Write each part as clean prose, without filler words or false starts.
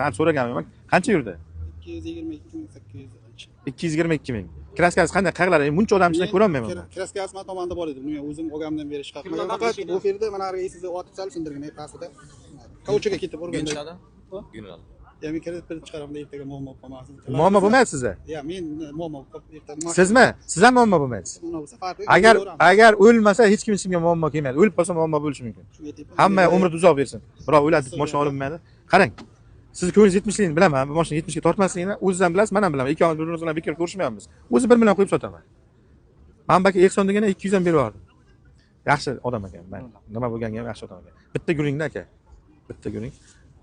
Hali so'raganman, qancha yurdi? 222 800. 222 ming. Краска si qanday, qayerlar? Muncha odam ichidan ko'rolmayman man. Краска si man tomonda bor edi. Buni men o'zim olganimdan beri chiqarmagan. Faqat bu yerda mana arga sizni otib salib sindirgan pastida. Kauchukka ketib urganda. Ya men kredit berib chiqaraman, ertaga muammo bo'lmasin. Muammo bo'lmaydi sizda. Ya men muammo bo'lib ertaga. Sizmi? Siz ham muammo bo'lmaydi. Bo'lsa farqi. Agar o'lmasa, hech kim hech kimga muammo kelmaydi. O'lib qolsa, muammo bo'lishi mumkin. Hamma umrini uzoq bersin. Birov o'ladi deb mashina olinmaydi. Qarang. Sizni ko'nglingiz 70 ligini bilaman, bu mashina 70 ga tortmasligini o'zingiz ham bilasiz, men ham bilaman. Ikkovimiz bir-birimiz bilan bekor ko'rishmayapmiz. O'zi 1 million qo'yib sotaman. Man baka Ehson deganda 200 ham berib yubordim. Yaxshi odam ekan. Mayli. Nima bo'lganga ham yaxshi odam ekan. Bitta guringda, aka. Bitta guring.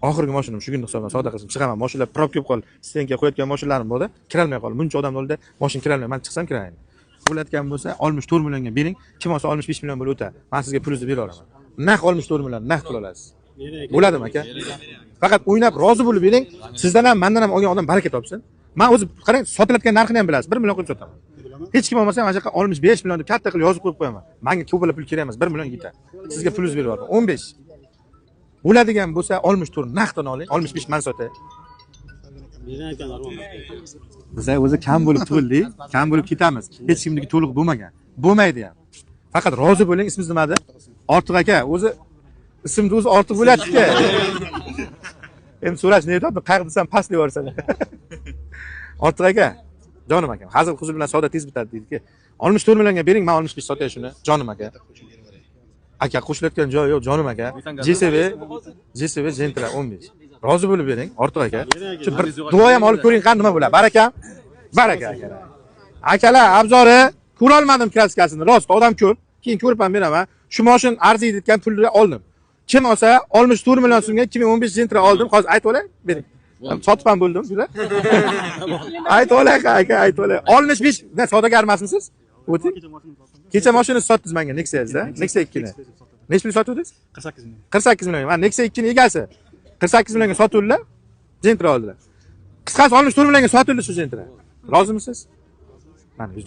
Oxirgi mashinam shu kunni hisobidan savdo qilsam chiqaman. Mashinalar пробка bo'lib qoldi. Стенка qo'yayotgan mashinalarim bo'ldi. Kirolmay qoldi. Muncha odamni oldida mashina kirolmay. Man chiqsam kiraymi? Bo'layotgan bo'lsa, 64 millionga bering. Kim olsa, 65 million bo'lib o'tadi. Man sizga pulingizni bera olaman. Naq 64 million naqd pul olasiz. Bo'ladimi, aka? Faqat o'ynab rozi bo'lib bering. Sizdan ham, mandan ham olgan odam baraka topsin. Man o'zi, qarang, sotilayotgan narxini ham bilasiz. 1 million qo'yib sotaman. Hech kim olmasa ham, mana shu yoqqa 65 million deb katta qilib yozib qo'yib qo'yaman. Menga ko'plar pul kerak emas, 1 million yetadi. Sizga pulingizni berib yuboraman. 15. Bo'ladigan bo'lsa, 64 naqdini oling, 65 man sotay. Biz o'zi kam bo'lib tug'ildik, kam bo'lib ketamiz. Hech kimniki to'liq bo'lmagan. Bo'lmaydi ham. Faqat rozi bo'ling. Ismingiz nima edi? Ortiq aka, o'zi ismni o'zi Ortiq bo'lyapti. Endi so'rash ne aytyapti? Qayerda desam, past yuborsalar. Ortiq aka, jonim akam, hazil huzul bilan savdo tez bitadi deydiki. 64 millionga bering, man 65 sotay shuni, jonim aka. Aka, qo'shilayotgan joyi yo'q, jonim aka. JCB, JCB Gentra 15. Rozi bo'lib bering, Ortiq aka. Shu bir duo ham olib ko'ring, qani nima bo'ladi. Baraka. Baraka, akalar. Akalar, обзор i ko'rolmadim краска sini. Rost, odam ko'p. Keyin ko'rib ham beraman. Shu moshin arziydi degan pulni oldim. Kim olsa, 64 million so'mga 2015 Gentra oldim. Hozir aytib olay, bering. Sotib ham bo'ldim, shular. Aytib olay, aka, aytib olay. 65, ne savdogar emasmisiz? O'ting. Kecha mashina sotdingiz menga Nexia'da, Nexia 2 ni. Necha pul sotdingiz? 48 ming. 48 million. Mana Nexia 2 ni egasi. 48 millionga sotildilar. Gentra oldilar. Qisqasi, 64 millionga sotildi shu Gentra. Rozimisiz? Mana yuz